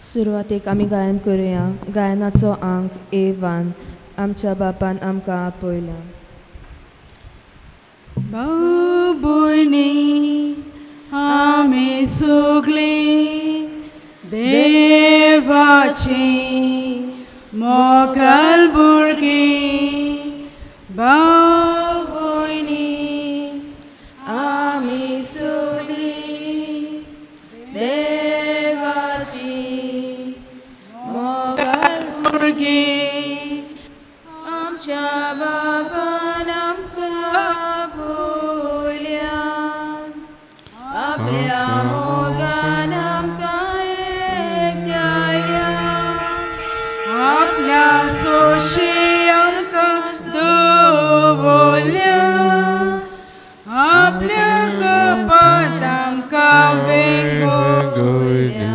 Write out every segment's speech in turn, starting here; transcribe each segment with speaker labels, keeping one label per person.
Speaker 1: सुरवातेक आमी गायन करुया. गायनाचो आंक A1, आमच्या बापान आमकां आपयला.
Speaker 2: बाबुयनी आमी सगळीं देवाची मोगाल भुरगीं. बाबुयनी
Speaker 1: आमी सगळीं देवाची मोगाल
Speaker 2: भुरगीं.
Speaker 1: आमच्या बापान आमकां आपयल्या, आपल्या मोगान आमकां एकठांयल्या,
Speaker 2: आपल्या सोशी आमकां दवरल्या, आपल्या कपात आमकां वेंगोवल्या.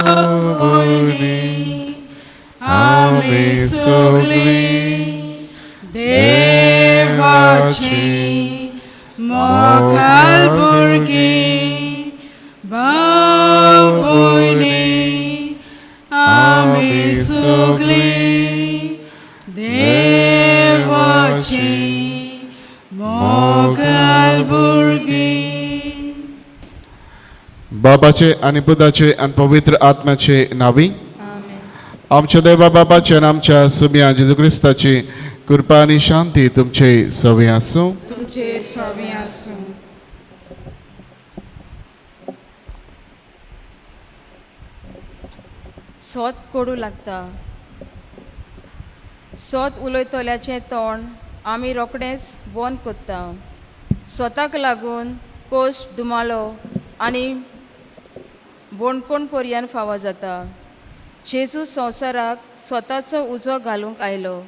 Speaker 2: बाबुयनी आमी सगळीं देवाची मोगाल भुरगीं. बाबुयनी आमी सगळीं देवाची मोगाल भुरगीं.
Speaker 3: बाबाचे आनी पुताचे आनी पवित्र आत्म्याचे नावी. आमच्या देवा बाबाचे आनी आमच्या सुम्या जेजू क्रिस्ताची कृपा आनी शांती तुमचे सवी आसूं.
Speaker 2: तुमचे सवी आसूं.
Speaker 4: सोत कोडू लागता. सोत उलयतल्याचें तोंड आमी रोखडेंच बंद कोत्ता. सोताक लागून कोश दुमालो आनी बोणकोण पर्यान फावो जाता. जेजू संवसाराक स्वताचो उजो घालूंक आयलो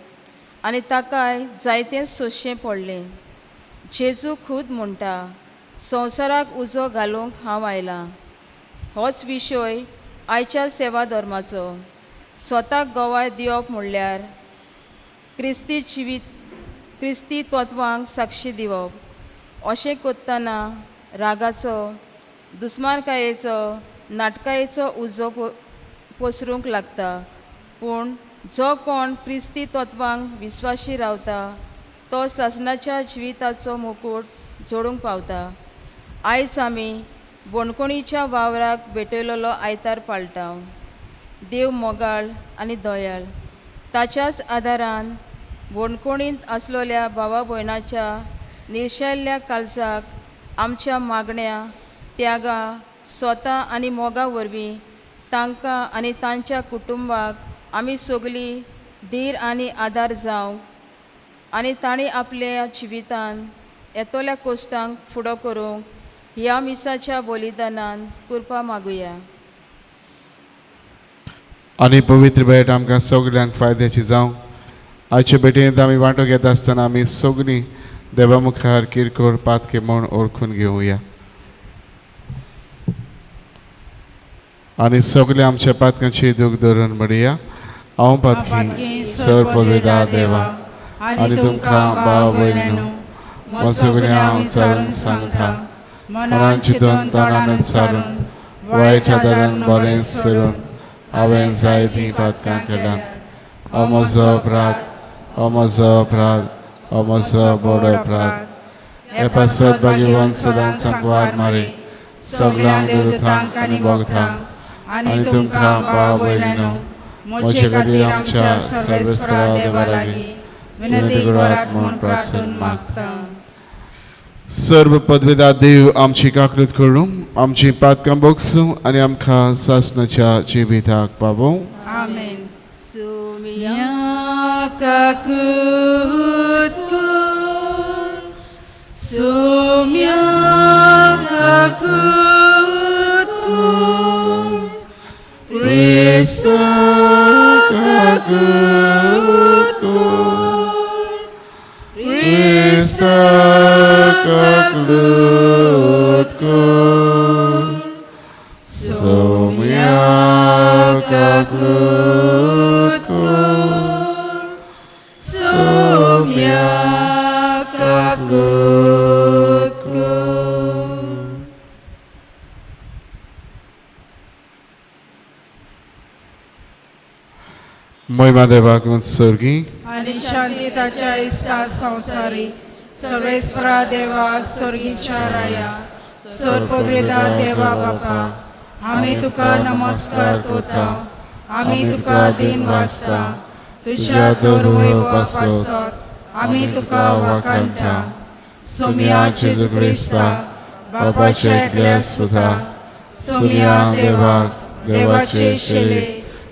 Speaker 4: आनी ताकाय जायतें सोंसचें पडलें. जेजू खूद म्हणटा, संवसाराक उजो घालूंक हांव आयलां. होच विशय आयच्या सेवा धर्माचो. स्वताक गवाय दिवप म्हणल्यार क्रिस्ती जिवीत, क्रिस्ती तत्वांक साक्षी दिवप. अशें करतना रागाचो, दुस्मानकायेचो, नाटकायेचो उजो पसरूंक लागता. पूण जो कोण क्रिस्ती तत्वांक विस्वाशी रावता तो सासणाच्या जिविताचो मुकूट जोडूंक पावता. आयज आमी बोणकोणीच्या वावराक भेटयलेलो आयतार पाळटा. देव मोगाळ आनी दयाळ. ताच्याच आदारान बोणकोणींत आसलेल्या भावा भयणाच्या निर्शेल्ल्या काळजाक आमच्या मागण्या, त्यागा, स्वता आनी मोगा वरवीं तांकां आनी तांच्या कुटुंबाक आमी सगळीं धीर आनी आदार जावंक आनी तांणी आपल्या जिवितान येतल्या कोश्टांक फुडो करूंक ह्या मिसाच्या बलिदानान कृपा मागुया.
Speaker 3: आनी पवित्र भेट आमकां सगल्यांक फायद्याची जावं. आयचे भेटेंत आमी वांटो घेता आसतना आमी सगळीं देवा मुखार किरकोळ पातके म्हूण ओळखून घेवया आनी सगळे आमच्या पातकांची दूख धरून म्हणया. हांव पातकी सर पदवेदा देवा आनी तुमकां भाव भयणीनो सगळें हांव चारून सांगता, मनान चिंतून तोंडान सारून वायट आदारान बरें सरून हांवें जायतीं पातकां केल्यात. हो म्हजो अपराध, हो म्हजो अपराध, हो म्हजो व्हड अपराध. हे पासत भाग्यवान सदांच सांकवार मारी, सगळ्यांक देवतांक आनी भक्तांक आनी तुमकां भाव भयणीनो म्हजे खातीर आमच्या सर्वेस्परा देवा लागीं विनंती करात म्हूण प्रार्थना मागता. सर्व पदवेदा देव आमची काकृत करूं, आमची पातकां बोगसूं आनी आमकां सासणाच्या जिविताक पावोवं.
Speaker 2: आमेन.
Speaker 4: सुमिया
Speaker 2: काकूत कर, सुम्या काकूत कर, क्रिस्त काकूत कर, क्रिस्त
Speaker 3: काकूत कर, सोम्या काकूत कर,
Speaker 2: सुम्या काकूत कर.
Speaker 3: महिमा देवाक उत्सर्गी
Speaker 2: आनी शांती ताच्या इस्ता संवसारी. सर्वेस्परा देवा, स्वर्गीच्या राया, सोरपवेदा देवा बापा, आमी तुका नमस्कार करता, आमी तुका दीन वाचता. तुज्या दर वैभवा पासत आमी तुका वाखाणटा. सोमया जेजू क्रिस्ता, बापाच्या एकल्या सुता, सोमया देवाक, देवाचे शेले,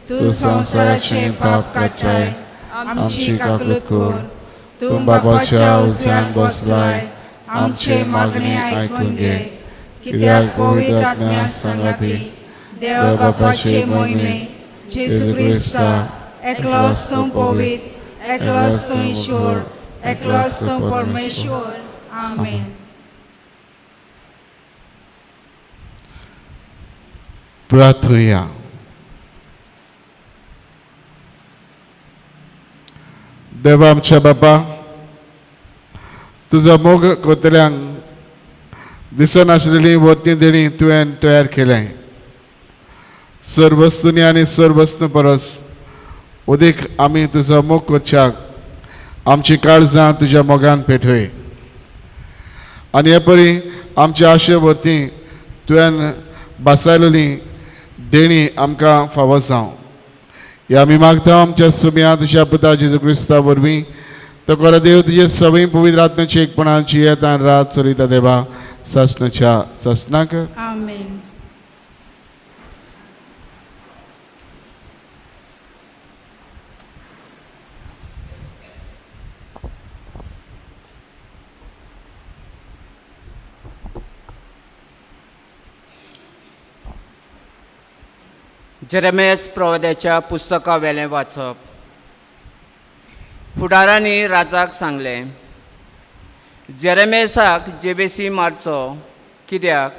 Speaker 2: तूं संवसाराचें पाप काडटाय, आमची काकूत कर. तूं बाबाच्या उजव्यान बसलाय, आमचे मागणे आयकून घे. कित्याक पवित्र आत्म्या सांगाती देव बापाचे मोहिमे जेजू क्रिस्ता, एकलोच तूं पवित्र, एकलोच तूं ईश्वर, एकलोच तूं परमेश्वर. आमेन.
Speaker 3: प्रार्थुया. देवा आमच्या बापा, तुजो मोग कोतल्यांक दिसनासलेली वरती देणी तुवें तयार केलें. सर्वस्तुनी आनी सर्वस्तू परस उदीक आमी तुजो मोग करच्याक आमची काळजां तुज्या मोगान पेटय आनी हे परी आमच्या आशे वरती तुवें बसायलेली देणी आमकां फावो जावं. ह्या आमी मागता आमच्या सुम्या तुज्या पुता जेजू क्रिस्ता वरवीं. तो खरो देव तुजे सवय पवित्र आत्म्याची एकपणाची येता रात चलयता देवा सासणाच्या सासणाक.
Speaker 2: आमेन.
Speaker 5: जेरेमियास प्रवाद्याच्या पुस्तका वेलें वाचप. फुडारांनी राजाक सांगलें, जेरेमेसाक जेबेसी मारचो, कित्याक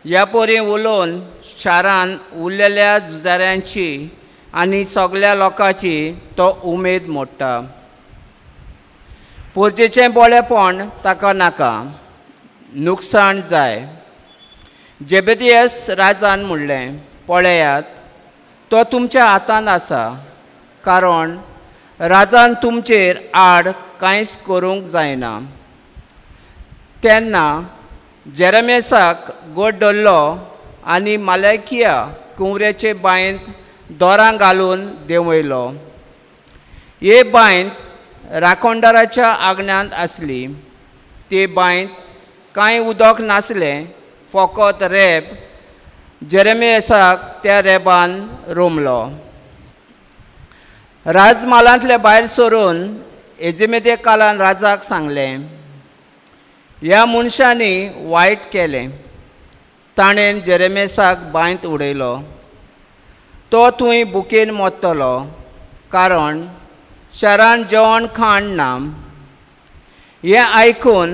Speaker 5: ह्या पोरी उलोवन शारान उरलेल्या झुजाऱ्यांची आनी सगल्या लोकांची तो उमेद मोडटा. पोरचेचें बोळेपण ताका नाका, नुकसाण जाय. जेबेदियस राजान म्हणलें, पळयात, तो तुमच्या हातान आसा, कारण राजान तुमचेर आड कांयच करूंक जायना. तेन्ना जेरेमेसाक गोड धरलो आनी मालकिया कुंवरेचे बांयंत दोरां घालून देंवयलो. हे बांयंत राखणदाराच्या आंगणांत आसली. ते बांयंत कांय उदक नासलें, फकत रेब. जेरेमियासाक त्या रेबान रोमलो. राजमालांतले भायर सरून एजिमेदे कालान राजाक सांगलें, ह्या मनशांनी वायट केलें. ताणें जेरेमेसाक बांयत उडयलो. तो थंय बुकेन मोडटलो, कारण शारान जेवण खाण ना. हें आयकून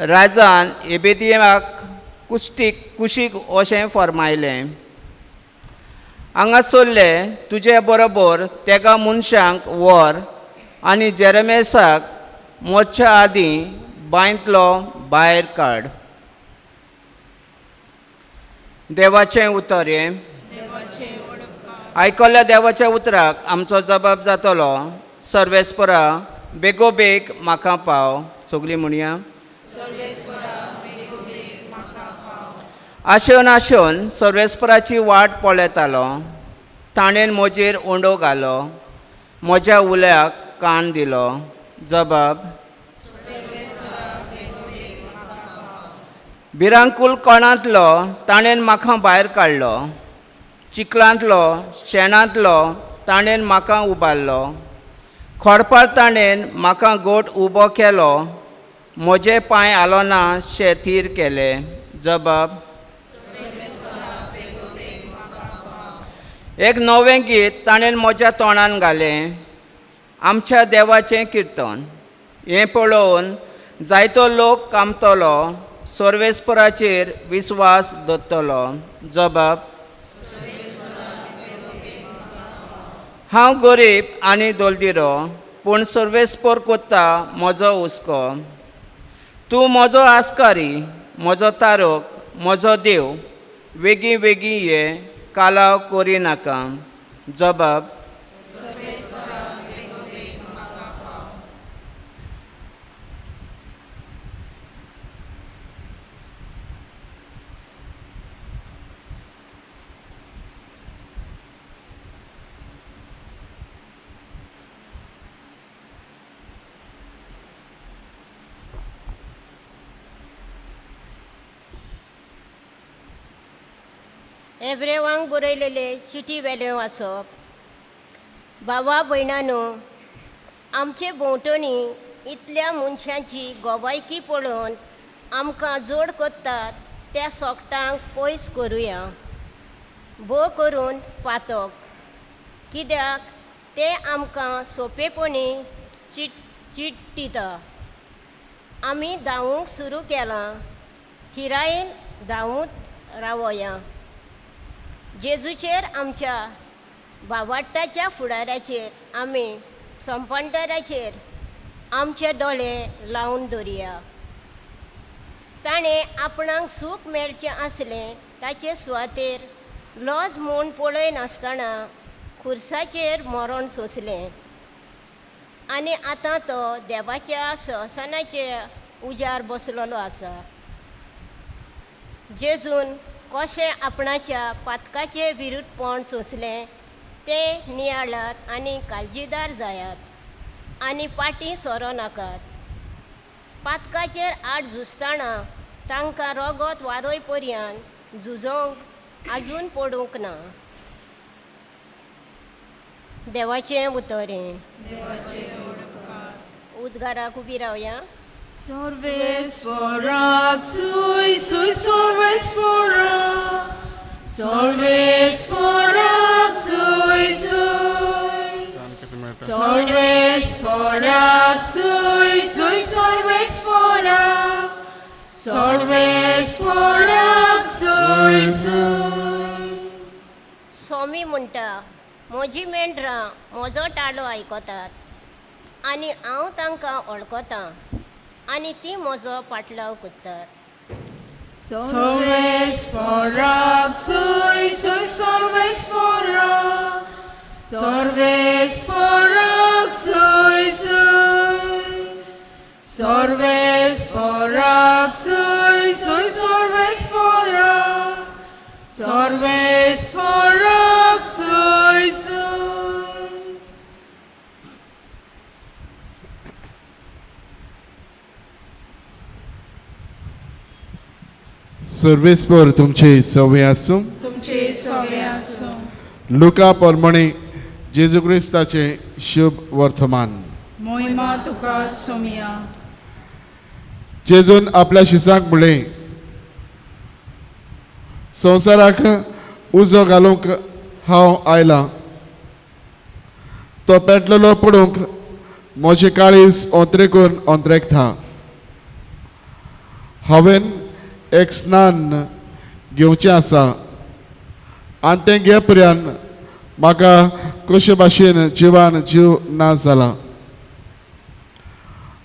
Speaker 5: राजान एबेदियाक कुश्टीक कुशीक अशें फर्मायलें, हांगासरले तुजे बरोबर तेगा मनशांक व्हर आनी जेरेमेसाक मोडच्या आदीं बांयतलो भायर काड. देवाचें उतर हें. आयकल्ल्या देवाच्या उतराक आमचो जबाब जातलो, सर्वेस्परा बेगोबेग म्हाका पाव. सगळीं म्हणया. आशेवन आशेवन सर्वेस्पराची वाट पळयतालो. ताणें म्हजेर उंडो घालो, म्हज्या उल्याक कान दिलो. जबाब. भिरांकूल कोणांतलो ताणें म्हाका भायर काडलो, चिखलांतलो शेणांतलो ताणें म्हाका उबारलो. खोडपार ताणें म्हाका गोट उबो केलो, म्हजे पांय आलोना शे थीर केले. जबाब. एक नवें गीत ताणें म्हज्या तोंडान घालें, आमच्या देवाचें किर्तन. हें पळोवन जायतो लोक कामतलो, सर्वेस्पराचेर विस्वास दवरतलो. जबाब. हांव गरीब आनी दोलदिरो, पूण सर्वेस्पर कोत्ता म्हजो हुस्को. तूं म्हजो आस्कारी, म्हजो तारक, म्हजो देव, वेगीं वेगीं ये, कालाव करिनाका. जबाब.
Speaker 6: एब्रेवांक बरयलेले चिटी वेलें वाचप. बाबा भयणानो, आमचे भोंवतणी इतल्या मनशांची गोवायकी पळोवन आमकां जोड करतात त्या सोगटांक पयस करुया, भो करून पातक, कित्याक तें आमकां सोंपेपणी चिट्टिता. आमी धांवूंक सुरू केलां, थिरायेन धांवूंक रावया. जेजूचेर, आमच्या बावाट्टाच्या फुडाऱ्याचेर, आमी संपंटराचेर आमचे दोळे लावन दवरया. ताणें आपणाक सूख मेळचें आसलें ताचे सुवातेर लज म्हूण पळय नासतना खुर्साचेर मरण सोंसलें आनी आतां तो देवाच्या सहसनाच्या उजार बसलेलो आसा. जेजून कशें आपणाच्या पातकाचें विरुद्धपण सोंसलें तें नियाळात आनी काळजीदार जायात आनी पाटी सोरो नाकात. पातकाचेर आड झुजतना तांकां रगत वारोय पर्यंत झुजोवंक आजून पडूंक ना. देवाचें उतर हें. उद्गाराक उबी रावया.
Speaker 2: सर्वेस्पराक सुय सुय सर्वेस्परा, सर्वेस्पराक सुय सुय, सर्वेस्पराक सुय सुय सर्वेस्परा, सर्वेस्पराक सुय सुय.
Speaker 6: स्वामी म्हणटा, म्हजी मेंढरां म्हजो टाळो आयकतात आनी हांव तांकां वळखतां आनी ती म्हजो पाटलाव करतात.
Speaker 2: सर्वेस्पराक सुय सुय सर्वेस्परा, सर्वेस्पराक सुय सुय, सर्वेस्पराक सुय सुय सर्वेस्परा, सर्वेस्पराक सुय सुय.
Speaker 3: सर्वेस्पर तुमचे सवे आसूं.
Speaker 2: तुमचे सवे आसूं.
Speaker 3: लुका परमणे जेजू क्रिस्ताचें शुभ वर्तमान.
Speaker 2: मोहिमा तुका सोमिया.
Speaker 3: जेजून आपल्या शिसाक म्हणलें, संवसाराक उजो घालूंक हांव आयलां, तो पेटलेलो पडूंक म्हजें काळीज ओंत्रेकून ओंत्रेकता. हांवें एक स्नान घेवचें आसा आनी तें घे पर्यंत म्हाका कशे भाशेन जिवान जीव ना जाला.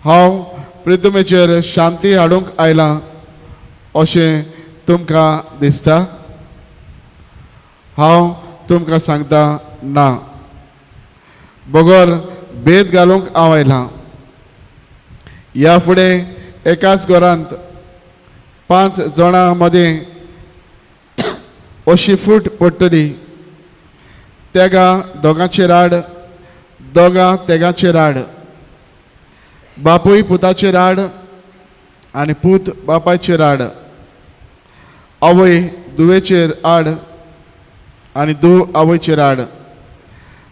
Speaker 3: हांव प्रितमेचेर शांती हाडूंक आयलां अशें तुमकां दिसता? हांव तुमकां सांगता ना, बगर भेद घालूंक हांव आयलां. ह्या फुडें एकाच घरांत 5 जाणां मदीं अशी फूट पडटली, तेगां दोगांचेर आड, दोगां तेगांचेर आड, बापूय पुताचेर आड आनी पूत बापायचेर आड, आवय धुवेचेर आड आनी धूव आवयचेर आड,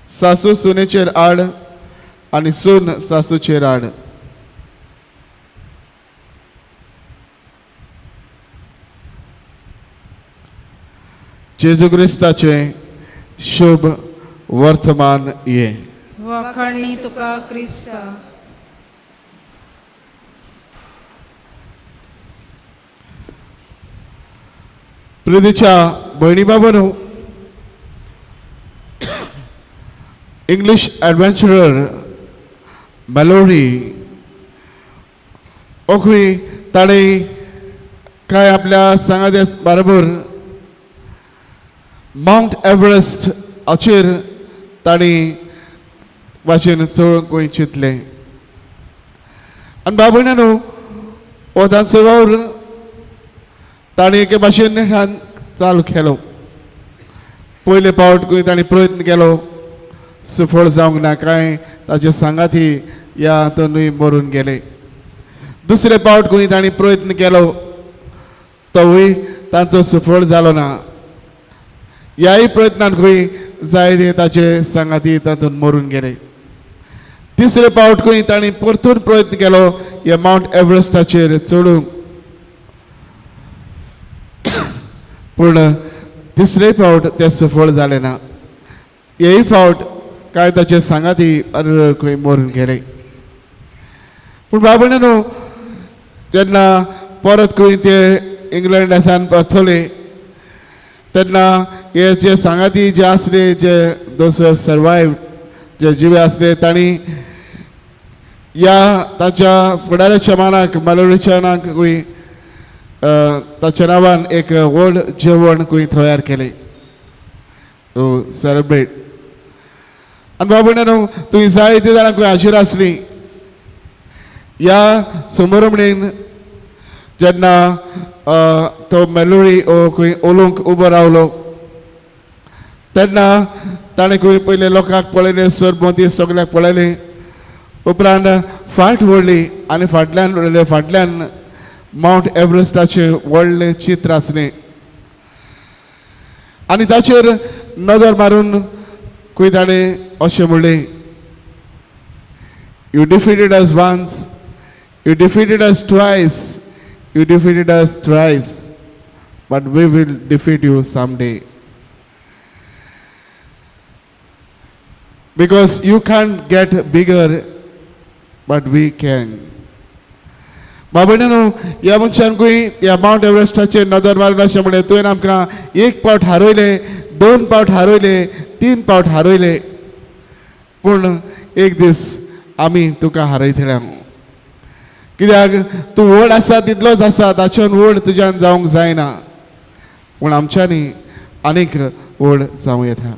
Speaker 3: सासू सुनेचेर आड आनी सून सासूचेर आड. जेजू क्रिस्ताचें शुभ वर्तमान हें.
Speaker 2: वाखाणणी तुका क्रिस्ता.
Speaker 3: प्रितीच्या भयणी बाबांनो, इंग्लीश एडवेंचरर मेलोरी ओखवी ताणें काय आपल्या सांगात्या बरोबर मावंट एव्हरेस्ट हाचेर तांणी भाशेन चडूंक गोंय चिंतलें. आनी बाबा न्हू हो तांचो वावर तांणी एके भाशेन नेटान चालू केलो. पयले पावट खंय तांणी प्रयत्न केलो, सुफळ जावंक ना, कांय ताचे सांगाती ह्या हातूनूय मरून गेले. दुसरे पावट खंय तांणी प्रयत्न केलो, तोवूय तांचो सुफळ जालो ना. ह्याय प्रयत्नान खंय जायते ताचे सांगाती तातूंत मरून गेले. तिसरे पावट खंय तांणी परतून प्रयत्न केलो ह्या मावंट एव्हरेस्टाचेर चडूंक, पूण तिसरे फावट तें सफळ जालें ना. हेय फावट कांय ताचे सांगाती खंय मरून गेले. पूण बाबा न्हू, जेन्ना परत खंय ते इंग्लंडासान परतले तेन्ना हे जे सांगाती जे आसले, जे those survive, जे जिवे आसले, तांणी ह्या ताच्या फुडाराच्या मानाक, मालोरीच्या मानाकूय ताच्या नांवान एक व्हड जेवण खंय तयार केलें टू सेलिब्रेट. आनी बाबा न्हू, तुवें जायते जाणां खंय हाजीर आसली ह्या समारंभणेन. जेन्ना तो मेलोरी ओ खंय उलोवंक उबो रावलो तेन्ना ताणें खंय पयलें लोकांक पळयलें, सरभोंवती सगळ्याक पळयलें, उपरांत फाट व्हडली आनी फाटल्यान व्हडलें, फाटल्यान मावंट एव्हरेस्टाचें व्हडलें चित्र आसलें आनी ताचेर नदर मारून खंय ताणें अशें म्हणलें, "You defeated us once, you defeated us twice, you defeated us thrice, but we will defeat you someday. Because you can't get bigger, but we can." बाबा न्हू, ह्या मनशान खंय ह्या मावंट एव्हरेस्टाचेर नदर मारून अशें म्हणलें, तुवें आमकां एक पावट हारयले, दोन पावट हारयले, तीन पावट हारयले, पूण एक दीस आमी तुका हारयतले. कित्याक तूं व्हड आसा तितलोच आसा, ताच्यान व्हड तुज्यान जावंक जायना, पूण आमच्यांनी आनीक व्हड जावं येता.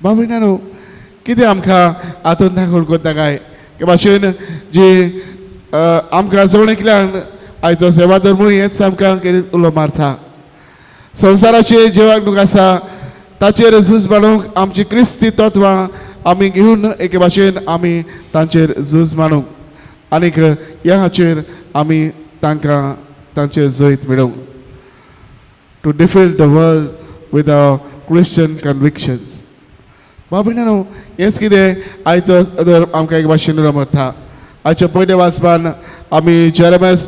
Speaker 3: बाबा न्हू, कितें आमकां हातून दाखोवन कोत्ता काय की भाशेन जी आमकां जण एकल्यान आयचो सेवा धर्मूय हेच आमकां कितें उलो मारता. संवसाराचेर जे वागणूक आसा ताचेर झूज मांडूंक आमची क्रिस्ती तत्वां आमी घेवन एके भाशेन आमी तांचेर झूज मांडूंक आनीक ह्या हाचेर आमी तांकां तांचेर जैत मेळोवंक, to defeat the world with our Christian convictions. बाबा न्हू, हेंच कितें आयचो आमकां एक भाशेन उलो मारता. आयच्या पयल्या वाचपान आमी जेरमायस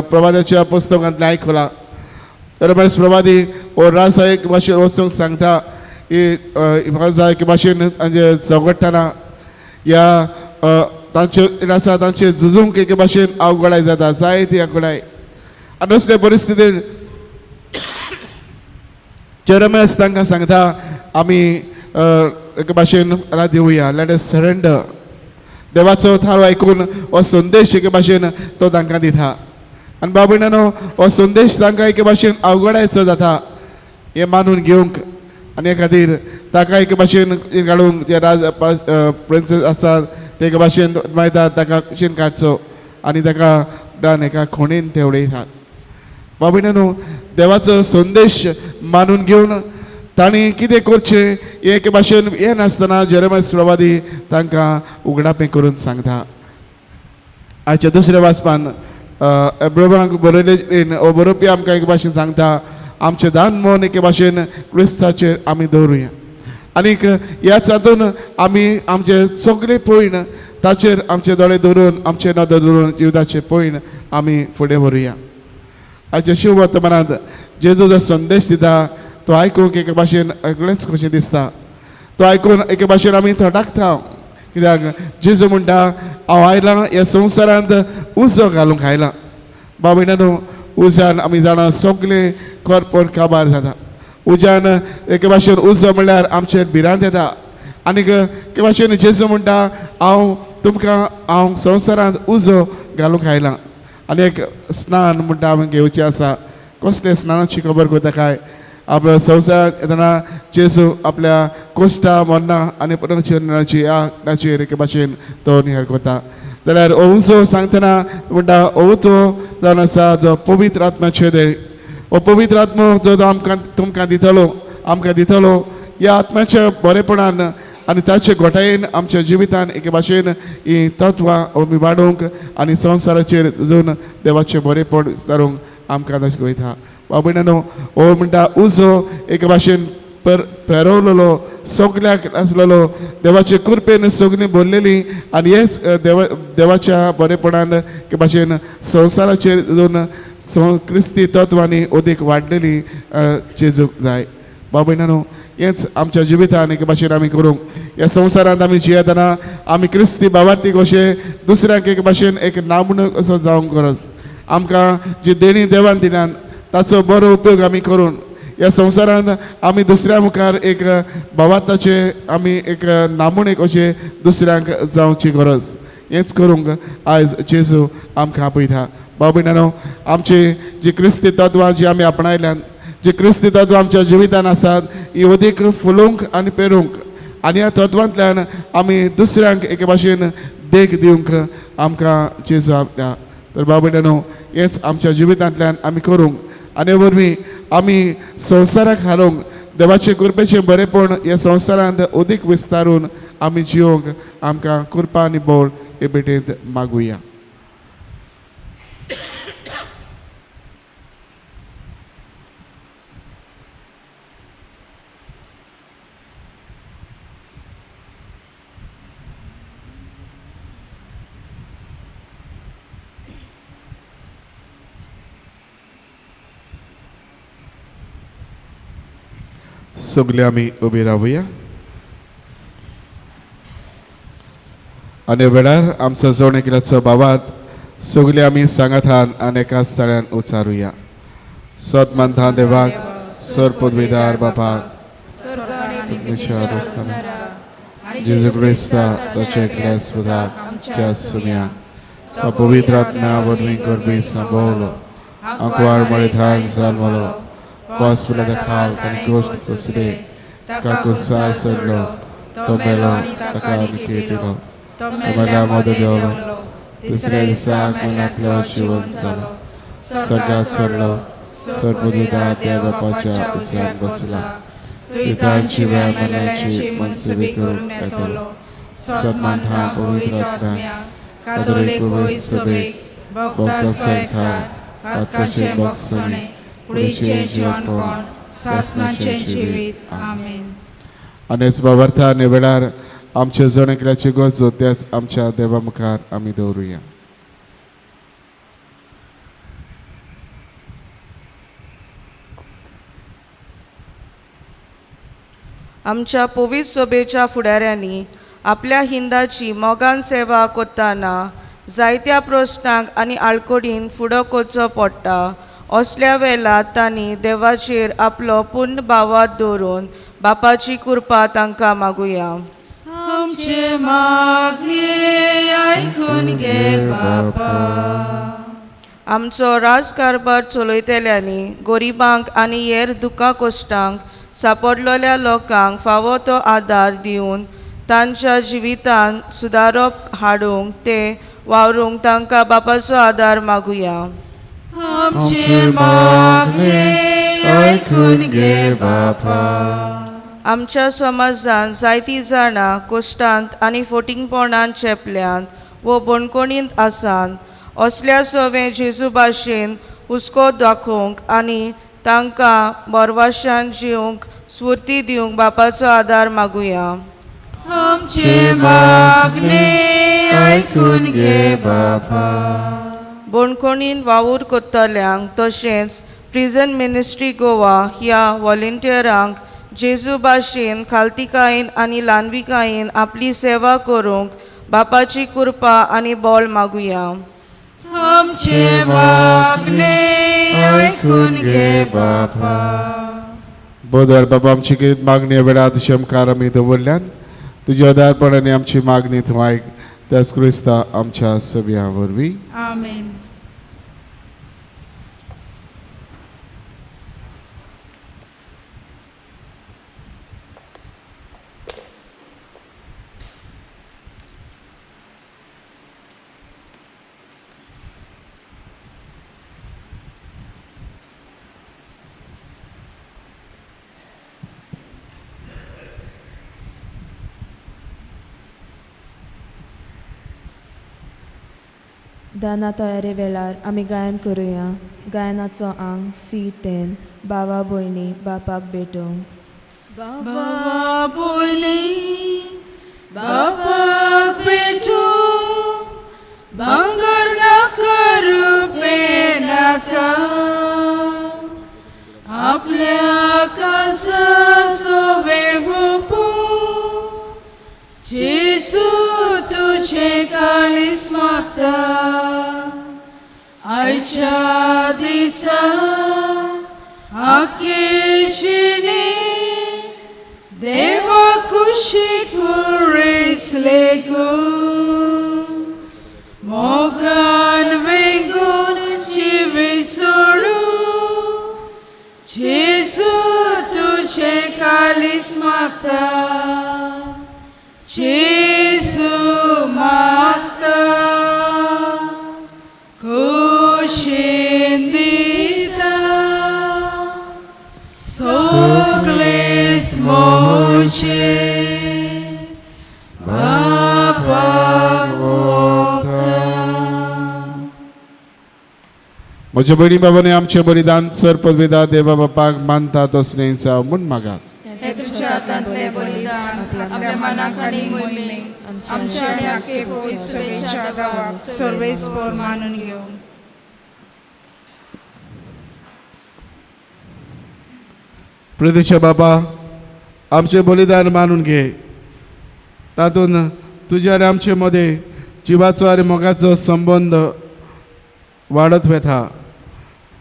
Speaker 3: प्रवादाच्या पुस्तकांतलें आयकलां. जेरमायस प्रवादी हो राजा एक भाशेन वचूंक सांगता की राजा एके भाशेन तांचे झगडटना ह्या तांचे आसा, तांचे झुजूंक एके भाशेन अवघडाय जाता, जायती अवघडाय. आनी असले परिस्थितीन जेरमायस तांकां सांगता, आमी एके भाशेन दिवया, let us surrender. देवाचो थारो आयकून हो संदेश एके भाशेन तो तांकां दिता. आनी बाबा, हो संदेश तांकां एके भाशेन अवघडायचो जाता हें मानून घेवंक. आनी हे खातीर ताका एके भाशेन काडूंक जे राज प्रिन्सीस आसा ते एके भाशेन मायता ताका कुशीन काडचो आनी ताका डान एका खोणीन ते उडयतात. बाबा न्हू, देवाचो संदेश मानून घेवन तांणी कितें करचें हें एके भाशेन हें नासतना जेरमायस प्रवादी तांकां उगडापें करून सांगता. आयच्या दुसऱ्या वाचपान एब्रोबांक बरयले हो बरोवपी आमकां एके भाशेन सांगता, आमचें दान मन एके भाशेन क्रिस्ताचेर आमी दवरुया आनीक ह्याच हातून आमी आमचे सगळे पयण ताचेर आमचे दोळे दवरून, आमचे नदर दवरून जिविताचे पयण आमी फुडें व्हरुया. आयच्या शिव वर्तमानांत जेजू जो संदेश दिता तो आयकूंक एके भाशेन सगळेंच कशें दिसता. तो आयकून एके भाशेन आमी थटाकता, कित्याक जेजू म्हणटा, हांव आयलां ह्या संवसारांत उजो घालूंक आयलां. बाबा न्हू, उज्यान आमी जाणां सगळें करपोन काबार जाता. उज्यान एके भाशेन उजो म्हणल्यार आमचेर भिरांत येता. आनीक एके भाशेन जेजू म्हणटा, हांव तुमकां हांव संवसारांत उजो घालूंक आयलां. आनी एक स्नान म्हणटा आमी घेवचें आसा. कसले स्नानाची खबर करता काय? आपल्या संवसारांत येतना जेजू आपल्या कोश्टा मरणां आनी पुनर्जिवनाची ह्या ताचेर एके भाशेन तो निहार करता. जाल्यार हो उजो सांगतना म्हणटा, हो उजो जावन आसा जो पवित्र आत्म्याचे दे. हो पवित्र आत्मो जो आमकां तुमकां दितलो, आमकां दितलो, ह्या आत्म्याच्या बरेपणान आनी ताचे घोटायेन आमच्या जिवितान एके भाशेन ही तत्वां आमी वाडोवंक आनी संवसाराचेर जून देवाचें बरेपण विस्तारूंक आमकां तशें वयता. बाबा ओ म्हणटा उजो एक भाशेन पेरवलेलो सगल्याक आसलेलो देवाचे कृपेन सगळीं भरलेली आनी हेच देवाच्या बरेपणान एके भाशेन संवसाराचेर दोन क्रिस्ती तत्वांनी अदीक वाडलेली जेजूक जाय. बाबा न्हू हेंच आमच्या जिवितान एके भाशेन आमी करूंक ह्या संवसारांत आमी जियेतना आमी क्रिस्ती बाबार्थी कशे दुसऱ्यांक एक भाशेन एक नामणूक असो जावंक गरज. आमकां जी देणी देवान दिल्यान ताचो बरो उपयोग आमी करून ह्या संवसारांत आमी दुसऱ्या मुखार एक भावार्थाचे आमी एक नामूणेक अशें दुसऱ्यांक जावची गरज. हेंच करूंक आयज जेजू आमकां आपयता. बाबा न्हू आमची जी क्रिस्ती तत्वां जी आमी आपणायल्यान जी क्रिस्ती तत्वां आमच्या जिवितान आसात ही अदीक फुलोवंक आनी पेरूंक आनी ह्या तत्वांतल्यान आमी दुसऱ्यांक एके भाशेन देख दिवंक आमकां जेजू आपल्या. तर बाबा न्हू हेंच आमच्या जिवितांतल्यान आमी करूंक आनी वरवीं आमी संवसाराक हारोवंक देवाचे कृपेचें बरेपण ह्या संवसारांत अदीक विस्तारून आमी जिवंक आमकां कृपा आनी बळ हे भेटेंत मागुया. सगळे आमी उबी रावया आनी वेळार आमचो जण एकल्याचो बाबात सगळे आमी सांगातान आनी एका स्थळ्यान उचारुया. सत मानता देवाक सर पदवीदार बापाक जेजू क्रिस्ता ताचे एकल्या सुदाक आमच्या सुम्या तो पवित्र आत्म्या वरवीं गरबी सांबवलो आंकवार मळेथान जाल्लो पास खाल ताणें गोश्ट सोंसले ताका कुर्सार सोडलो तो मेलो ताका निकेर दिलो तो मेल्या मदो देंवलो तिसऱ्या दिसा मरणांतलो जिवंत जालो स्वर्गात सोडलो सर्वदुता त्या बापाच्या उजव्यान बसला पितांची वेळ मरणाची मनसुबी करूंक येतलो. सन्मान पवित्र आत्म्या कातोलीक सभेक भक्ताचो एकठांय पातकाचें भोगसणें कुडीचें जिवनपण सासणाचें जिवीत. आमेन. आनी बाबार्था आनी वेळार आमच्या जण एकल्याची गरजो त्याच आमच्या देवा मुखार आमी दवरुया.
Speaker 7: आमच्या पवित्र सभेच्या फुडाऱ्यांनी आपल्या हिंदाची मोगान सेवा करतना जायत्या प्रस्नांक आनी आळकोडीन फुडो करचो पडटा. असल्या वेळार तांणी देवाचेर आपलो पूर्ण भावार्थ दवरून बापाची कृपा तांकां मागुया.
Speaker 2: आमचे मागणे आयकून घे बापा.
Speaker 7: आमचो राजकारभार चलयतल्यांनी गरिबांक आनी हेर दुख्खा कश्टांक सापडलेल्या लोकांक फावो तो आदार दिवन तांच्या जिवितांत सुदारप हाडूंक ते वावरूंक तांकां बापाचो आदार मागुया.
Speaker 2: आमचे मागणे आयकून घे बापा.
Speaker 7: आमच्या समाजांत जायतीं जाणां कश्टांत आनी फोटिंगपणान चेपल्यांत वो बणकोणींत आसात. असल्या सवें जेजू भाशेन हुस्को दाखोवंक आनी तांकां बरवाशान जिवंक स्फूर्ती दिवंक बापाचो आदार मागुया.
Speaker 2: आमचे मागणे आयकून घे बापा.
Speaker 7: बणकोणीन वावूर करतल्यांक तशेंच प्रिजन मिनिस्ट्री गोवा ह्या व्हॉलंटियरांक जेजू भाशेन खालतिकायेन आनी ल्हानविकायेन आपली सेवा करूंक बापाची कृपा आनी बळ मागुया.
Speaker 2: आमचे मागणे आयकून घे बापा.
Speaker 3: बोधर बाबा आमची कितें मागणी वेळार तुज्या मुखार आमी दवरल्यान तुज्या आदारपण आनी आमची मागणी तूं आयक त्याच क्रिस्ता आमच्या सभ्या वरवीं.
Speaker 2: आमेन.
Speaker 1: दाना तयारे वेळार आमी गायन करुया. गायनाचो आंग C10 बाबा भयणी बापाक भेटोवंक.
Speaker 2: बाबा भयणी बापाक भेटूंक भांगर नाका रुपें नाका आपल्या कासा सोवे वोपूंक जेजू तुजें कालीस मागता आयच्या दिसा आख्खे जिणें देवा कुशीक उरेस लेगून मोगान वेंगून जिवीत सोडून जेजू तुजें कालीस मागता जेजू मागता कुशीन दिता सगळेच म्हजें बापाक ओंपता.
Speaker 3: म्हज्या भयणी बाबांनी आमचें बलिदान सर पदवेदा देवा बापाक मानता तसलें जावं म्हूण मागात.
Speaker 2: हे तुमच्या हातांतलें बलिदान आपल्या मनाक आनी मोहिमेक आमच्या आनी आख्खे पवित्र सभेच्या दावाक सर्वेस्पर मानून घेवं.
Speaker 3: प्रदेशा बाबा आमचें बलिदान मानून घे. तातूंत तुज्या आनी आमचे मदें जिवाचो आनी मोगाचो संबंद वाडत वता.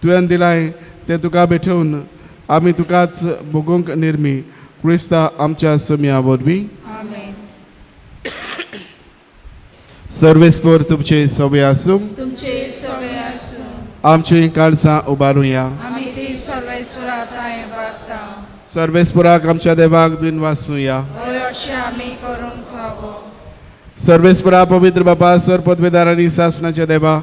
Speaker 3: तुवें दिलाय तें तुका भेटोवन आमी तुकाच भोगूंक निर्मी क्रिस्ता आमच्या सम्या वरवीं.
Speaker 2: आमेन.
Speaker 3: सर्वेस्पर तुमचे सवे आसूं.
Speaker 2: तुमचे सवे आसूं.
Speaker 3: आमची काळजां उबारुया.
Speaker 2: आमी ती सर्वेस्परा तांय बागता.
Speaker 3: सर्वेस्पराक आमच्या देवाक दिन वाचुया.
Speaker 2: हय अशें आमी करूंक फावो.
Speaker 3: सर्वेस्परा पवित्र बाबा सर पदवेदार आनी सासणाच्या देवा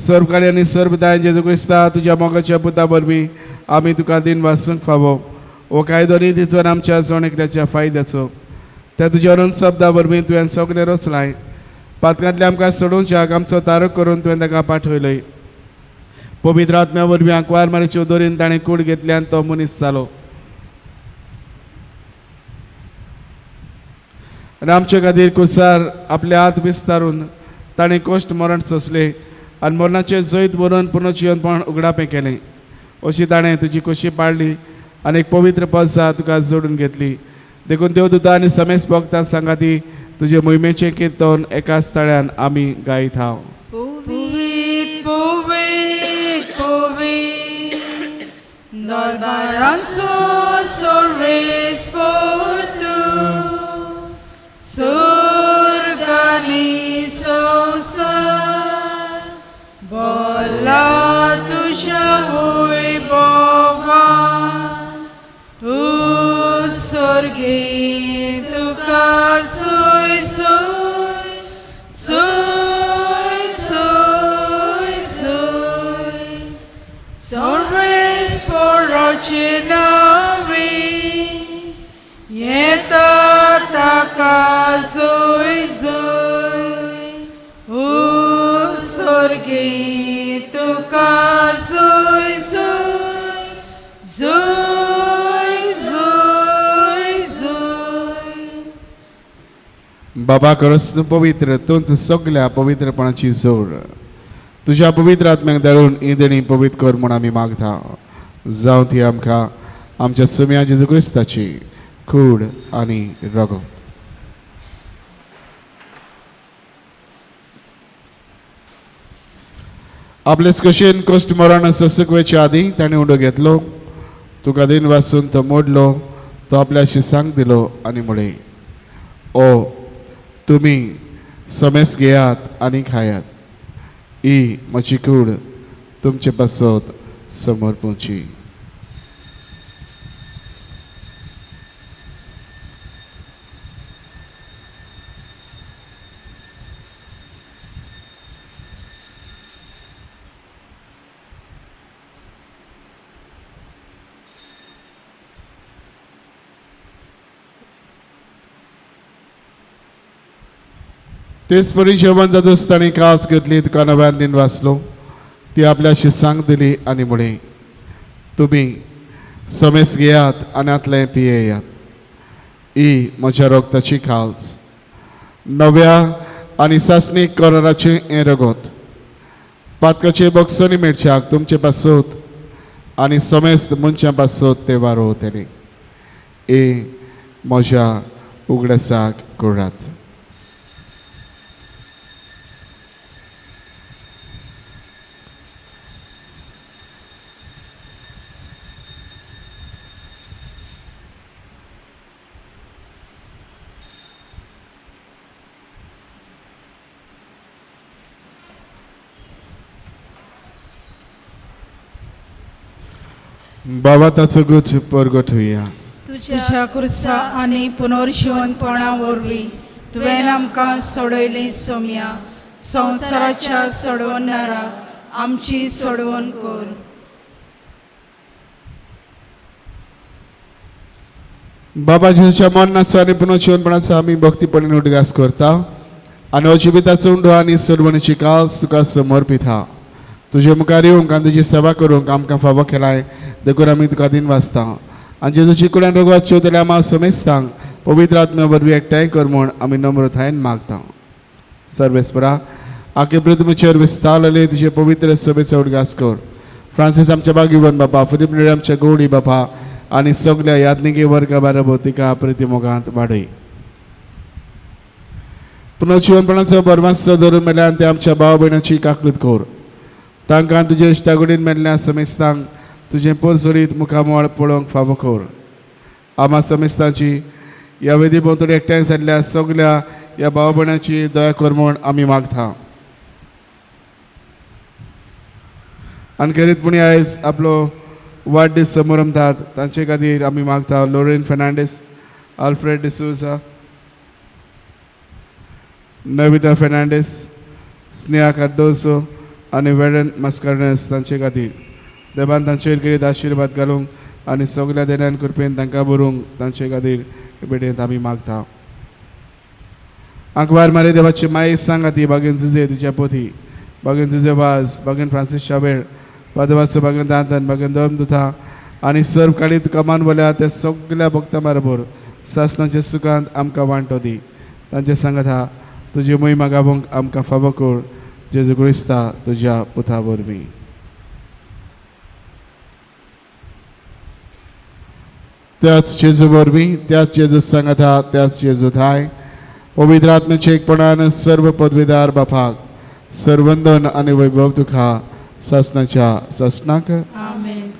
Speaker 3: सर्वकाळी आनी सर्वदायन जेजू क्रिस्ता तुज्या मोगाच्या पुता वरवीं आमी तुका दिन वाचूंक फावो. हो कायदो न्ही तिचो आमच्या जण एकल्याच्या फायद्याचो. त्या तुज्या अनंत शब्दा वरवीं तुवें सगळें रचलाय. पातकांतले आमकां सोडोवच्याक आमचो तारक करून तुवें ताका पाठयलय. पवित्र आत्म्या वरवीं आंकवार मारीच्यो दोरीन ताणें कूड घेतल्यान तो मनीस जालो आनी आमचे खातीर कुसार आपले हात विस्तारून ताणें कश्ट मरण सोंसलें आनी मरणाचें जैत बरोवन पुनर्जिवनपण उगडापें केलें. अशी ताणें तुजी खोशी पाडली आनी एक पवित्र पदसा तुका जोडून घेतली. देखून देवदूता आनी समेस्त भक्तां सांगाती तुजे मोहिमेचें किर्तन एकाच तळ्यान आमी गायत हांव.
Speaker 2: पवित्र पवित्र पवित्र दरबारांचो सर्वेस्पर तूं स्वर्ग आनी संवसार भरला तुज्या वैभवान. तूं स्वर्गी तुका सोय सोय सोय सोय सोय सर्वेस्पराचे नांवे येता ताका जोय जोय. स्वर्गी तुका जोय जोय जोय जोय जोय.
Speaker 3: बाबा खरंच तूं पवित्र तूंच सगल्या पवित्रपणाची जोड. तुज्या पवित्र आत्म्याक धाडून ही देणी पवित्र कर म्हूण आमी मागता. जावं ती आमकां आमच्या सम्या जेजू क्रिस्ताची कूड आनी रगत. आपले कशेन कश्ट मरण सोंसूंक वयचे आदीं ताणें उडो घेतलो. तुका दिन वासून तो मोडलो. तो आपल्या शिसांक दिलो आनी म्हळें, ओ तुमी समेस घेयात आनी खायात. ही म्हजी कूड तुमचे पासत समर्पूची. तेच परी जेवण जाता आसतना काळच घेतली, तुका नव्यान दिन वाचलो, ती आपल्या शिसांक दिली आनी म्हळें, तुमी समेस घेयात आनी आतलें पियेयात. ही म्हज्या रोगताची काल्स, नव्या आनी सासणीक कराराचें हें रगत. पातकाचे बक्षणी मेळच्याक तुमचे पासत आनी समेस्त मनशां पासत ते वारोवतले. हे म्हज्या उगडासाक करात. बाबा ताचो गुट परगट होया.
Speaker 2: तुझ्या कुर्सा आनी पुनर्शिवनपणा वरवीं तुवें आमकां सोडयली सोम्या, संवसाराच्या सोडवणारा आमची सोडवण कर.
Speaker 3: बाबा जेजूच्या मरणाचो आनी पुनर्जिवनपणाचो आमी भक्तीपणान उडगास करता आनी हो जिविताचो उंडो आनी सोडवणीची काल्स तुका समर्पिता. तुजे मुखार येवंक आनी तुजी सेवा करूंक आमकां फावो केलाय देखून आमी तुका दिन वाचता. आनी जेजूची कुड्यान रोगाच्यो जाल्यार आमा समेस्तांक पवित्र आत्म्या वरवीं एकठांय कर म्हूण आमी नम्रतायेन मागता. सर्वेस्परा आखे पृथ्वीचेर विस्तारलेले तुजे पवित्र सभेचो उडगास कर. फ्रांसीस आमच्या बागिवन बापा, फिलीप नेरी आमच्या गौडी बापा आनी सगल्या याज्ञिकी वर्गा बाराबर तिका प्रतिमोगांत वाडय. पुनर्जिवनपणाचो बरवासो धरून मेल्यान ते आमच्या भाव भयणाची काकळूत कर. तांकां तुजे इश्टागुडीन मेल्ल्या समेस्तांक तुजें पोरसोरीत मुखामळ पळोवंक फावो कर. आमा समेस्तांची ह्या वेदी भोंवतणी एकठांय जाल्ल्या सगल्या ह्या भाव भयणाची दया कर म्हूण आमी मागता. आनी खेरीतपणी आयज आपलो वाडदीस समारंभतात तांचे खातीर आमी मागता लोरेन फेर्नांडीस, आल्फ्रेड डिसोजा, नविता फेर्नांडीस, स्नेहा कार्दोसो आनी वेडन मस्करनस तांचे खातीर. देवान तांचेर करीत आशिर्वाद घालूंक आनी सगल्या देण्यान कृपेन तांकां बरोवंक तांचे खातीर भेटेंत आमी मागता. आंकवार मारे देवाची माये सांगाती बागेन जुजे तिच्या पोथी, बागेन जुजे वाज, बागेन फ्रांसीस शाबेर, पादवासो बागेन दांतन, बागेन दम दुथा आनी सर्व काळी तुका मानवल्या त्या सगल्या भक्तां बरोबर सासणाच्या सुखांत आमकां वांटो दी. तांचे सांगाता तुजी मोहिमा गावोंक आमकां फावो कर. जेजू क्रिस्ता तुज्या पुता वरवीं. त्याच जेजू वरवीं, त्याच जेजू सांगाता, त्याच जेजू थाय पवित्र आत्म्याचे एकपणान सर्व पदवीदार बापाक सर्वंदन आनी वैभव तुका सासणाच्या सासणाक.
Speaker 2: आमेन.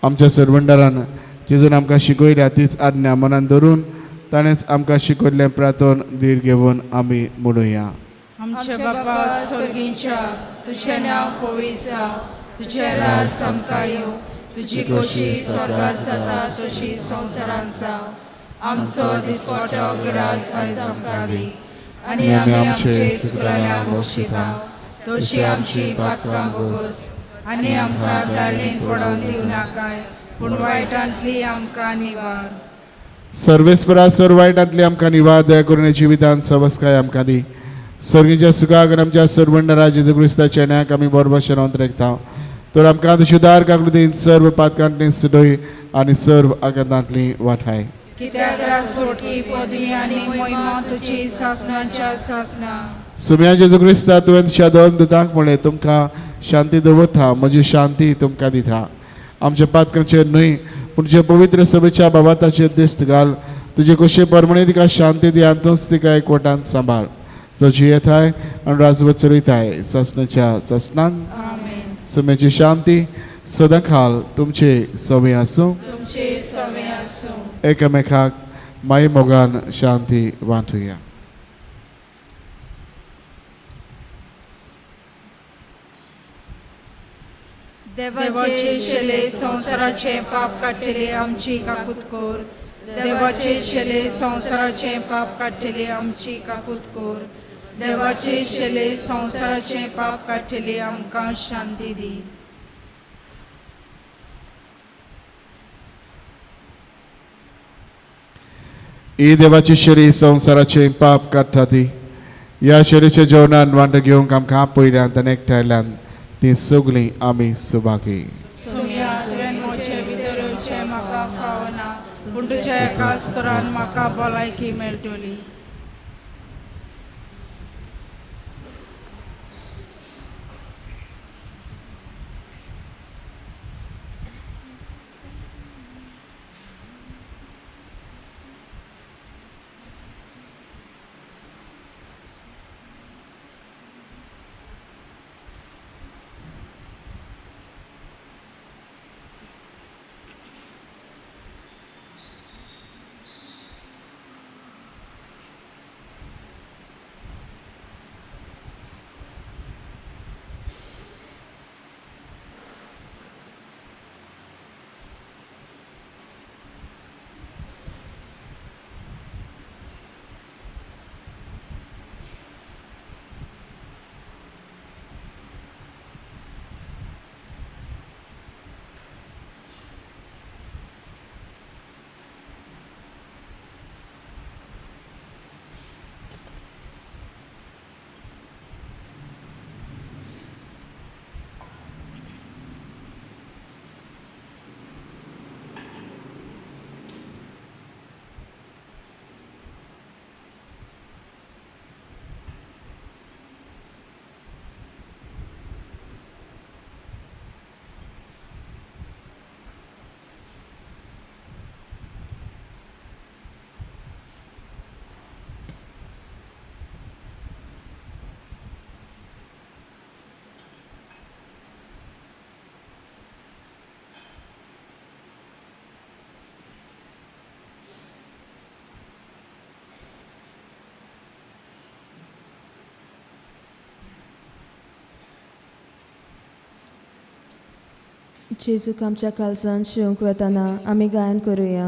Speaker 3: आमच्या सरवंडारान जेजून आमकां शिकयल्या तीच आज्ञा मनान धरून ताणेंच आमकां शिकयल्लें प्रार्थन धीर घेवन आमी म्हणुया.
Speaker 2: आमच्या बापा स्वर्गीच्या, तुझें नांव पवित्र जावं, तुजें राज आमकां येवं, तुजी खोशी स्वर्गात जाता तशी संवसारांत जावं. आमचो दिसवाटो ग्रास आयज आमकां दी आनी आमी आमचे चुकल्याक बक्षिता तशी आमची पातकां बोगस आनी आमकां दाळीन पडोवन दिवं नाकाय, पूण वायटांतली आमकां निवार.
Speaker 3: सर्वेस्परा सर्व वायटांतली आमकां निवार, दया करून जिवितांत सवस्काय आमकां दी. सर्गीच्या सुखाक आनी आमच्या सर्वंडरा जेजू क्रिस्ताच्या न्याक आमी बरोबर शरण रेखता. तर आमकां तुजी काकलुतीन सर्व पातकांतली सुडय आनी सर्व आघातांतली वाठाय.
Speaker 2: कित्याक रासोटकी पदवी आनी मोहिमा तुजी सासणाच्या सासणा.
Speaker 3: सुम्या जेजू क्रिस्ता तुवें तुज्या दोन दुतांक म्हणलें, तुमकां शांती दवरता, म्हजी शांती तुमकां दिता. आमच्या पातकांचेर न्हय पूण जे पवित्र सभेच्या बाबाताचेर दिश्ट घाल. तुजे कुशे परमणे तिका शांती दी आनी तूंच तिका एकवटान सांबाळ, जो जियेताय आनी राजवत चलयताय सासणाच्या सासणान.
Speaker 2: आमेन.
Speaker 3: सुम्याची शांती सदां खाल तुमचे सवे आसूं.
Speaker 2: तुमचे सवे आसूं.
Speaker 3: एकामेकाक माई मोगान शांती वांटुया.
Speaker 2: देवाचे शेले संवसाराचे पाप काडटले आमची काकूत कर. देवाचे शेले संवसाराचे पाप काडटले आमची काकूत कर. देवाचे शेले संवसाराचे पाप काडटले आमकां शांती दी.
Speaker 3: ही देवाची शरी संवसाराचे पाप काडटा ती ह्या शरीच्या जेवणान वांटो घेवंक आमकां आपयल्यान आनी एकठांयल्यान तीं सगळीं आमी सुभागी.
Speaker 2: सुमया तुवें म्हजे भितर येवचें म्हाका फावना, पूण तुज्या एका स्तरान म्हाका भलायकी मेळटली.
Speaker 1: जेजूक आमच्या कालसान शिवंक वतना आमी गायन करुया.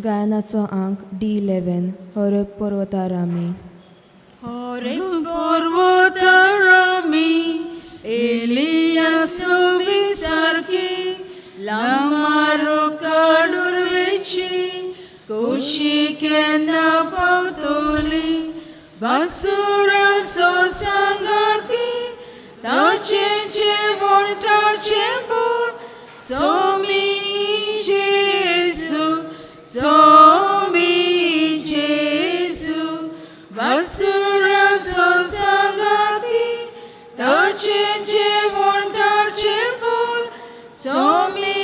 Speaker 1: गायनाचो आंक D11, होरेब पर्वतार आमी.
Speaker 2: होरेब पर्वतार आमी एलियास नबी सारकी लामारो काडून वेची कोशी केन्ना पावतली. बासुराचो सांगाती ताचें जेवण ताचें बोल सोमी जेजू, सोमी जेजू. बासुराचो सांगाती ताचें जेवण ताचें बोल सोमी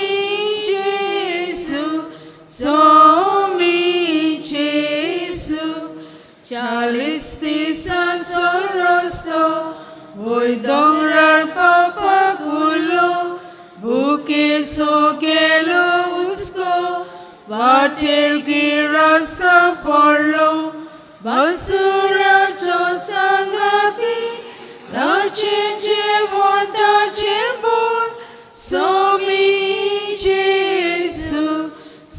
Speaker 2: जेजू, सोमी जेजू. 40 दिसांचो रस्तो वयर दोंगरार पावपाक उरलो, भुकेसो गेलो हुस्को वाटेर गिरासा पडलो. बासुराचो सांगाती ताचें जेवण ताचें बोल सोमी जेजू,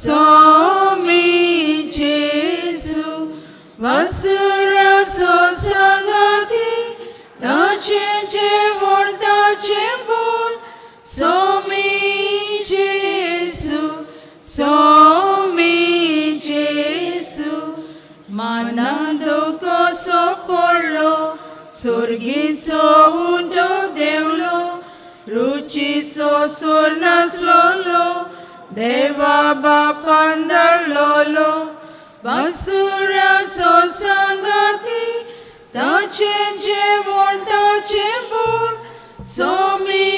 Speaker 2: सोमी जेजू. बासुराचो सांगाती ताचें जेवण ताचें बोल सोमी जेजू, सोमी जेजू. मानांदो कसो पडलो सुर्गीचो उंटो देवलो, रुचीचो सूर नासलोलो देवा बापान धाडलोलो. बासुराचो सांगाती ताचें जेवण ताचें बोल सोमी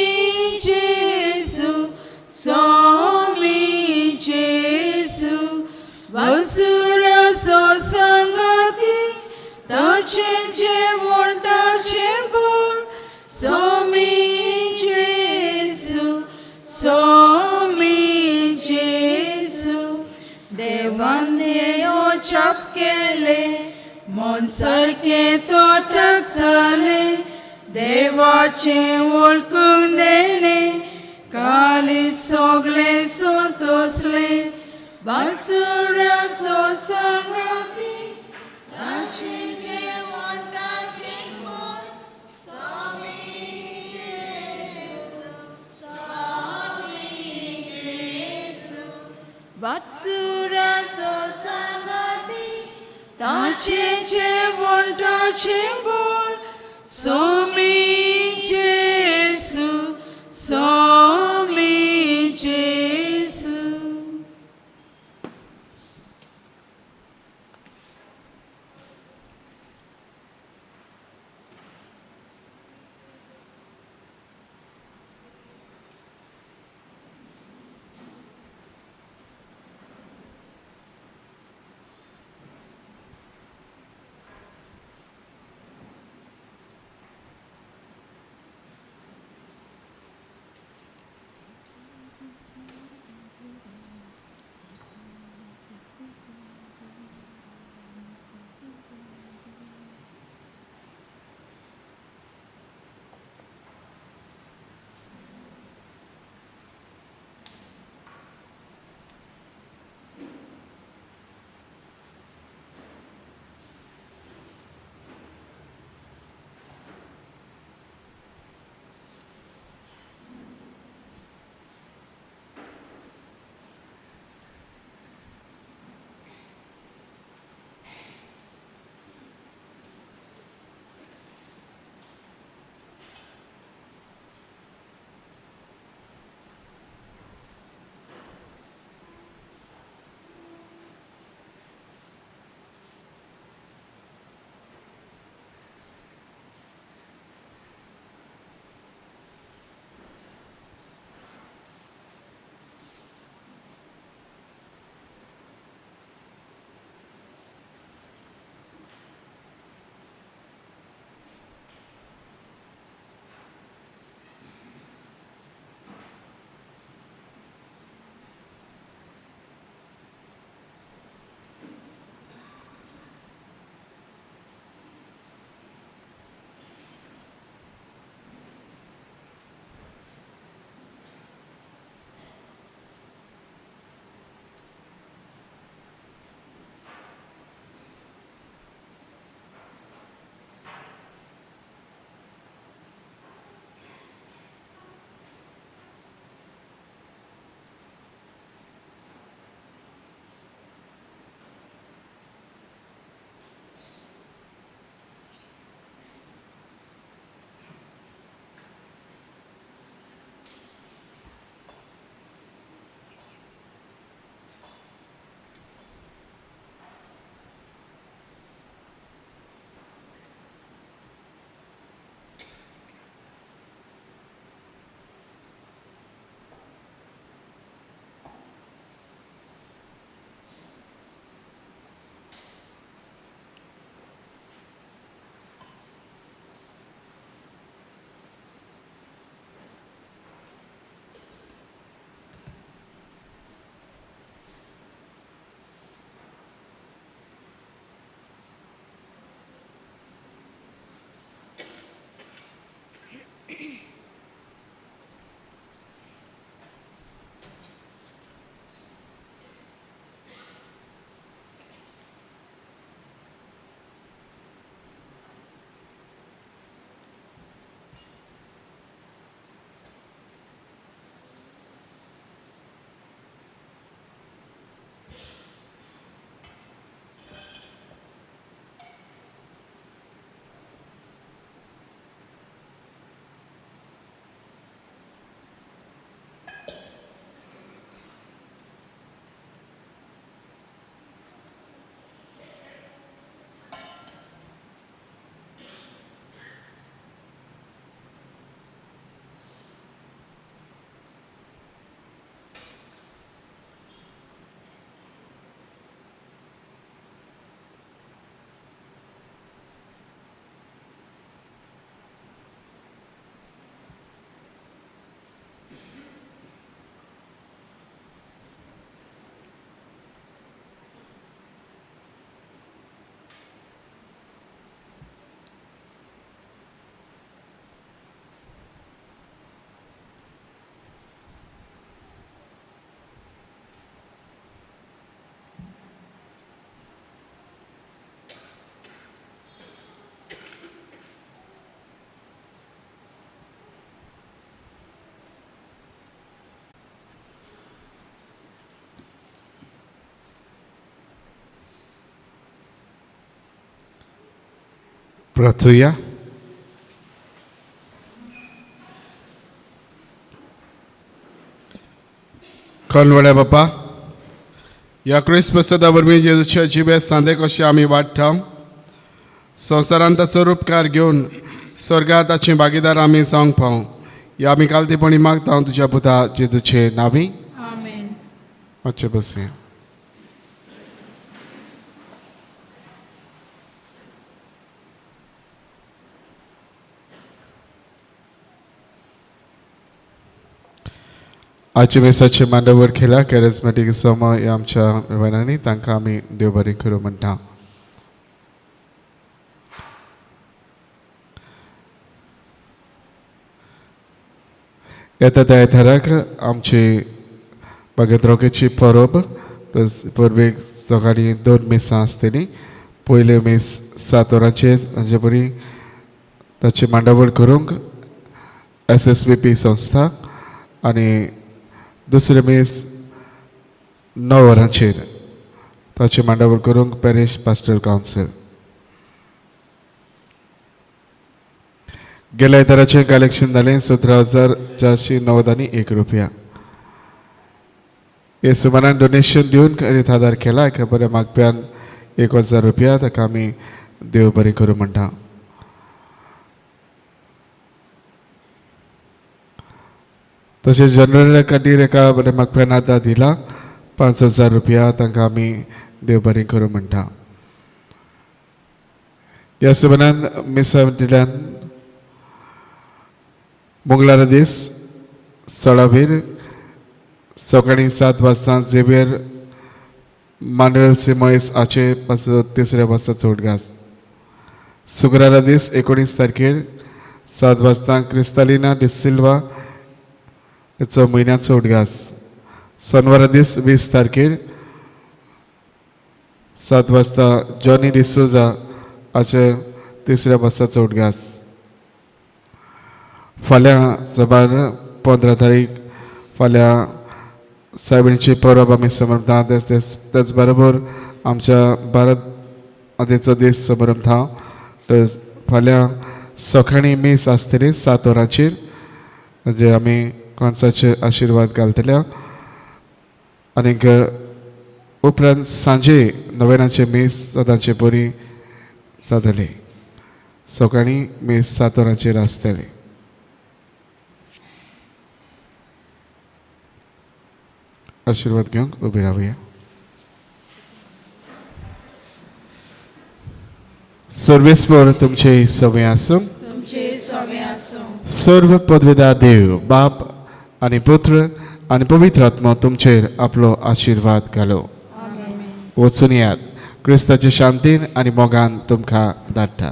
Speaker 2: जेजू, सोमी जेजू. बासुराचो सांगाती ताचें जेवण ताचें बोल सोमी जेजू, सोमी जेजू. देवान चाप केले मन सारकें तोटक जालें, देवाचें वळखून देणें काली सगळें संतोसलें. बासुराचो सांगाती ताचें जेवण ताचें बोल सोमी जेजू, सोमी जेजू. बासुराचो सांगाती ताचें जेवण ताचें बळ सोमी जेसू सोमी जेसू.
Speaker 3: प्रार्थुया. कोण बापा, ह्या क्रिसमसा वरवीं जेजूच्या जिबे सांदे कशे आमी वाडटा, संवसारांत ताचो रुपकार घेवन स्वर्गात ताचे भागीदार आमी जावंक पावूं, ह्या आमी कालतीपणी मागता तुज्या पुता जेजूचे नांवी.
Speaker 2: आमेन.
Speaker 3: मातशें बसया. आजच्या मिसाचे मांडावर केला कॅरिझमॅटीक समय आमच्या वेनांनी, तांकां आमी देव बरें करूं म्हणटा. येता त्या आयताराक आमची भगत रोकेची परब परबेक सकाळीं 2 मिसां आसतलीं. पयलें मीस 7 वरांचेर हांचे परी ताची मांडावळ करूंक SSBP संस्था आनी दुसरें मीस 9 वरांचेर ताची मांडावळ करूंक पॅरिश पास्टरल कावन्सील. गेल्या आयताराचें कलेक्शन जालें 17,491 रुपया. हे सुमारान डोनेशन दिवन आदार केला एका बऱ्या मागप्यान 1,000 रुपया, ताका आमी देव बरें करूं म्हणटा. तशेंच जनरल खातीर एका बऱ्या मागप्यान आदार दिला 5,000 रुपया, तांकां आमी देव बरें करूं म्हणटा. ह्या सुमारान मिसां दिल्यान मंगळारा दीस 16वीर सकाळीं 7 वाजता झेवियर मानुएल सिमोयस हाचे पासून तिसऱ्या वर्साचो उडगास. शुक्रारा दीस 19 तारखेर 7 वाजता क्रिस्तालिना डिसिल्वा हाचो म्हयन्याचो उडगास. सोनवारा दीस 20 तारखेर 7 वाजता जॉनी डिसोजा हाचे तिसऱ्या वर्साचो उडगास. फाल्यां सबार 15 तारीख फाल्यां सायबिणीची परब आमी समरता. त्याच बरोबर आमच्या भारत मातेचो दीस समरता. तर फाल्यां सकाळीं मीस आसतली 7 वरांचेर, जे आमी कोणसाचेर आशिर्वाद घालतले. आनीक उपरांत सांजे नवेनाचे मीस सदांचे बरी जातली. सकाळीं मीस 7 वरांचेर आसतली. आशिर्वाद घेवंक उबी रावया. सर्वेस्पर तुमचे सवे आसूं. सर्व पदवेदार देव बाप आनी पुत्र आनी पवित्र आत्मो तुमचेर आपलो आशिर्वाद घालो. वचून येयात क्रिस्ताचे शांतीन आनी मोगान तुमकां धाडटा.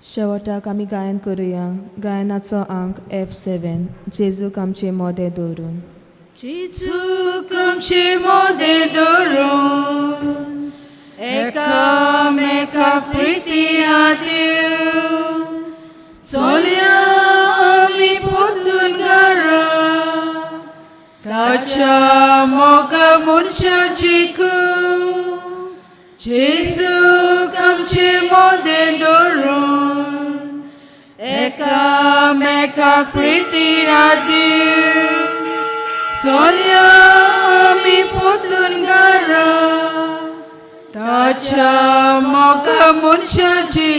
Speaker 1: शेवटाक आमी गायन करुया. गायनाचो आंक F7, जेजूक आमचे मोदें दवरून.
Speaker 2: जेजूक आमचे मोदें दवरून एकामेका प्रिती दिवन चलया आमी पोतून घरा ताच्या मोगा मनशाची जेजूक आमचे मोदें दवरून एकामेकाक प्रिती दिवन चलया आमी पोतून घरा ताच्या मोगा मनशाची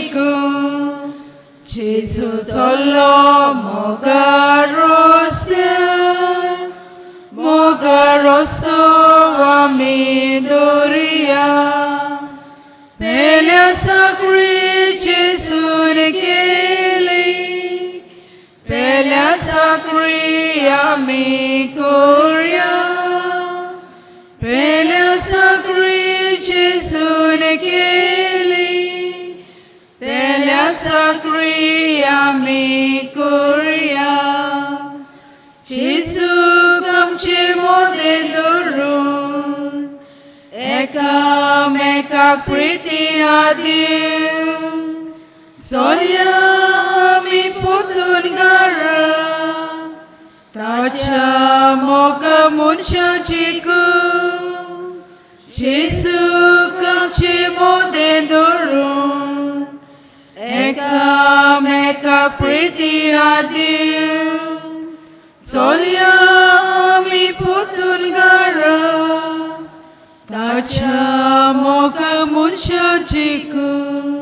Speaker 2: जेजू चल्लो मोगा रस्त्यार मोगा रस्तो आमी दवरुया पेल्या सगळी जेजून केली पेल्या सगळी आमी करुया पेल्या सगळी जेजून केली पेल्या सगळी आमी करुया जेजूक आमचे मोदें दवरून एकामेकाक प्रिती दिवन चलया आमी पोतून घरा ताच्या मोगा मनशाची जेजूक आमचे मोदें दवरून एकामेकाक प्रिती दिवन चलया आमी पुतून घरा ताच्या मोगा मनशाची कूड.